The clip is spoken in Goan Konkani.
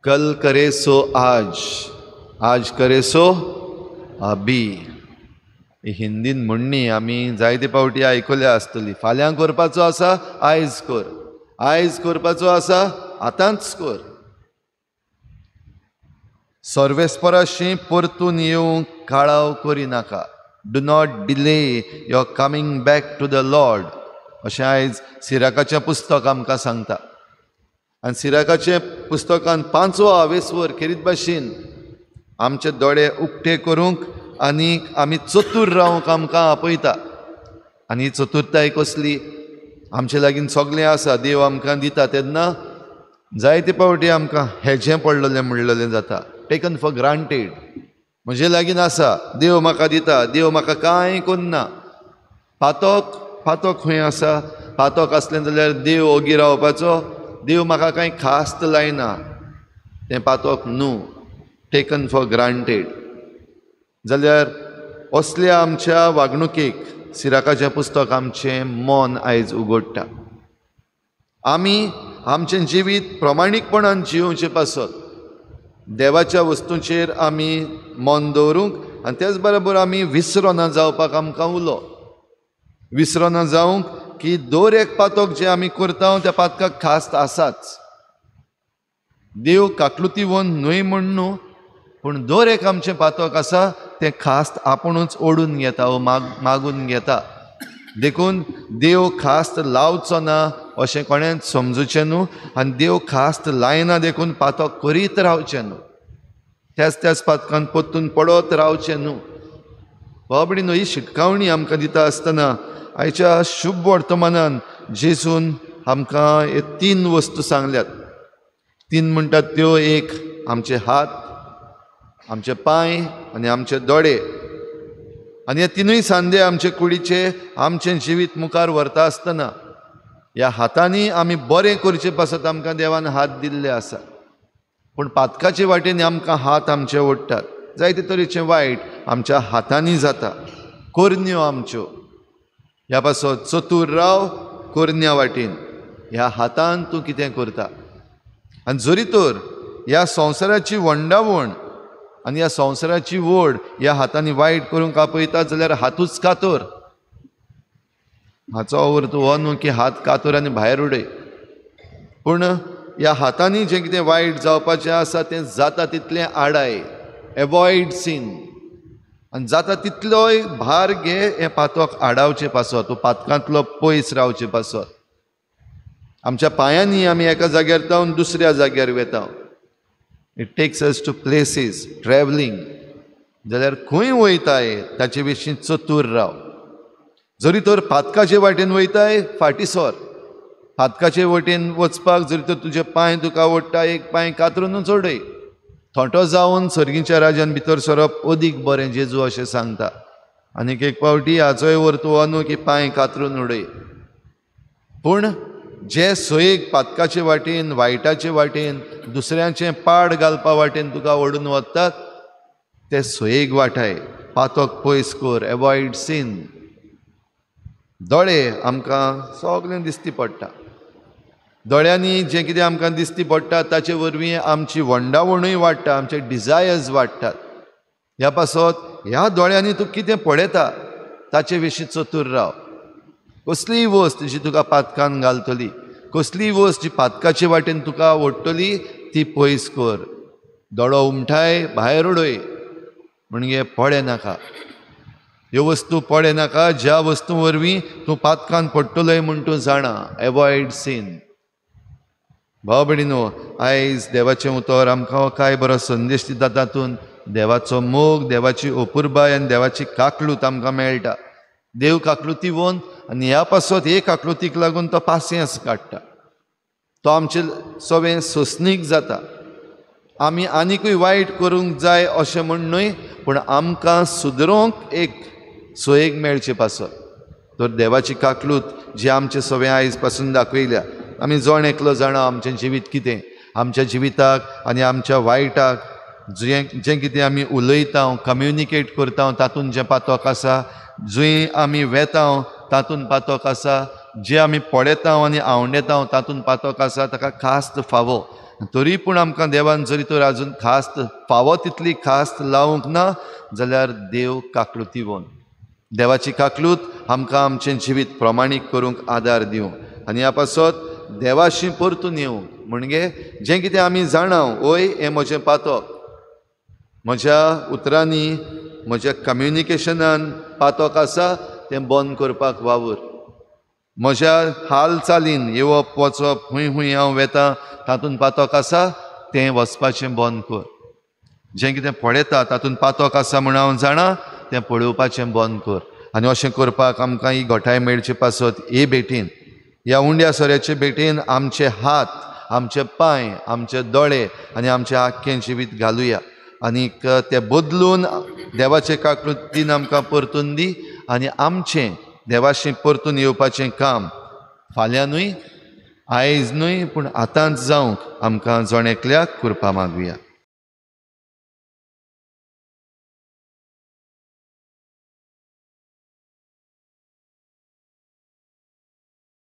कल करे सो आज, आज करे सो अभी. हिंदीन म्हणणी आमी जायते फावटी आयकल्या आसतली. फाल्यां करपाचो आसा आयज कर, आयज करपाचो आसा आतांच कर. सर्वेस्पराशी परतून येवंक काळाव करिनाका. Do not delay your coming back to the Lord, अशें आयज सिराकाचें पुस्तक आमकां सांगता. आनी सिराकाचें पुस्तकान पांचवो आवेस्वर खेरीत भाशेन आमचे दोळे उक्ते करूंक आनी आमी चतूर रावंक आमकां आपयता. आनी ही चतुरताय कसली? आमचे लागीं सगळें आसा, देव आमकां दिता तेन्ना जायते फावटी आमकां हेजें पडलेलें म्हणलेलें जाता, टेकन फॉर ग्रांटेड. म्हजे लागीं आसा, देव म्हाका दिता, देव म्हाका कांय करना. पातक पातक खंय आसा? पातक आसलें जाल्यार देव ओगी रावपाचो, देव म्हाका कांय खास्त लायना, तें पातक न्हू, टेकन फॉर ग्रांटेड. जाल्यार असल्या आमच्या वागणुकेक सिराकाचें पुस्तक आमचें मन आयज उगडटा. आमी आमचें जिवीत प्रमाणीकपणान जियोवचें पासत देवाच्या वस्तूंचेर आमी मन दवरूंक आनी तेच बरोबर आमी विसरोना जावपाक आमकां उलो. विसरोना जावंक की दर एक पातक जें आमी करता त्या पातकाक खास्त आसाच. देव काकलुतीवन न्हय म्हण न्हू, पूण दर एक आमचें पातक आसा तें खास्त आपुणूच ओडून घेता वो मागून घेता. देखून देव खास्त लावचो ना अशें कोणेंच समजूचें न्हू, आनी देव खास्त लायना देखून पातक करीत रावचें न्हू, त्याच त्याच पातकान परतून पडत रावचें न्हू. बाबडी न्हू ही शिटकावणी आमकां दिता आसतना आयच्या शुभ वर्तमानान जेजून आमकां हे तीन वस्तू सांगल्यात. तीन म्हणटात त्यो, एक आमचे हात, आमचे पांय आनी आमचे दोळे. आनी हे तिनूय सांदे आमचे कुडीचे आमचें जिवीत मुखार व्हरता आसतना ह्या हातांनी आमी बरें करचे पासत आमकां देवान हात दिल्ले आसा, पूण पातकाचे वाटेन आमकां हात आमचे ओडटात. जायते तरेचें वायट आमच्या हातांनी जाता, करण्यो आमच्यो. ह्या पासत चतूर राव करण्या वाटेन, ह्या हातान तूं कितें करता. आनी जरी तर ह्या संवसाराची वंडावण आनी ह्या संवसाराची ओड ह्या हातांनी वायट करूंक आपयता जाल्यार हातूच कातोर. हाचो अर्थ हो न्हू की हात कातोर आनी भायर उडय, पूण ह्या हातांनी जें कितें वायट जावपाचें आसा तें जाता तितलें आडाय, एवॉयड सीन. आनी जाता तितलोय भार घे हें पातक आडावचें पासत, तूं पातकांतलो पयस रावचें पासत. आमच्या पांयांनी आमी एका जाग्यार जावन दुसऱ्या जाग्यार वेता. It takes us to places, travelling. जाल्यार खंय वयताय ताचे विशीं चतूर राव. जरी तर पातकाचे वाटेन वयताय फाटीं सर, पातकाचे वटेन वचपाक जरी तर तुजे पांय तुका ओडटा, एक पांय कातरुनूच उडय. थोंटो जावन सर्गीच्या राजान भितर सरप अदीक बरें, जेजू अशें सांगता. आनीक एक फावटी हाचोय अर्थ हो न्हू की पांय कातरून उडय, पूण जे सोयेक पातकाचे वाटेन, वायटाचे वाटेन, दुसऱ्यांचें पाड घालपा वाटेन तुका ओडून वतात ते सोयेक वाटाय, पातक पयस कर, एवॉयड सीन. दोळे आमकां सगळें दिसती पडटा. दोळ्यांनी जें कितें आमकां दिसती पडटा ताचे वरवीं आमची वंडावणूय वाडटा, आमचे डिजायर्स वाडटात. ह्या पासत ह्या दोळ्यांनी तूं कितें पळयता ताचे विशीं चतूर राव. कसलीय वस्त जी तुका पातकान घालतली, कसलीय वस्त जी पातकाचे वाटेन तुका ओडटली ती पयस कर. दोळो उमठाय भायर उडय, म्हणजे पळय नाका. ह्यो वस्तू पळय नाका ज्या वस्तू वरवीं तूं पातकान पडटलोय म्हूण तूं जाणा, एवॉयड सीन. भाव भयणीनो, आयज देवाचें उतर आमकां काय बरो संदेश दिता. तातूंत देवाचो मोग, देवाची अपुरबाय आनी देवाची काकलूत आमकां मेळटा. देव काकलुती वोन आनी ह्या पासत हे काकलुतीक लागून तो पासियेंस काडटा, तो आमचे सगळें सोंसणीक जाता. आमी आनिकूय वायट करूंक जाय अशें म्हूण न्हय, पूण आमकां सुदरोवंक एक सोयेक मेळचे पासत तर देवाची काकलूत जी आमचे सगळें आयज पासून दाखयल्या. आमी जण एकलो जाणा आमचें जिवीत कितें, आमच्या जिविताक आनी आमच्या वायटाक जें जें कितें आमी उलयता, कम्युनिकेट करता तातूंत जें पातक आसा, जंय आमी वेता तातूंत पातक आसा, जे आमी पळयता आनी आवंडेता तातूंत पातक आसा, ताका खास्त फावो. तरी पूण आमकां देवान जरी तर आजून खास्त फावो तितली खास्त लावंक ना जाल्यार देव काकलुती देवाची काकलूत आमकां आमचें जिवीत प्रमाणीक करूंक आदार दिवं आनी ह्या पासत देवाशी परतून येवंक म्हणजे जें कितें आमी जाणा वय हें म्हजें पातक, म्हज्या उतरांनी म्हज्या कम्युनिकेशनान पातक आसा तें बंद करपाक वावर, म्हज्या हालचालीन येवप वचप हुंय हुंय हांव वेता तातूंत पातक आसा तें वचपाचें बंद कर, जें कितें पळयता तातूंत पातक आसा म्हूण हांव जाणा तें पळोवपाचें बंद कर. आनी अशें करपाक आमकां ही घटाय मेळचे पासत हे भेटीन, ह्या उंड्या सोऱ्याचे भेटीन आमचे हात, आमचे पांय, आमचे दोळे आनी आमचें आख्खें जिवीत घालुया आनीक ते बदलून देवाचे काकलुतीन आमकां परतून दी आनी आमचें देवाशी परतून येवपाचें काम फाल्यां न्हय, आयज न्हय, पूण आतांच जावंक आमकां जण एकल्याक कृपा मागुया.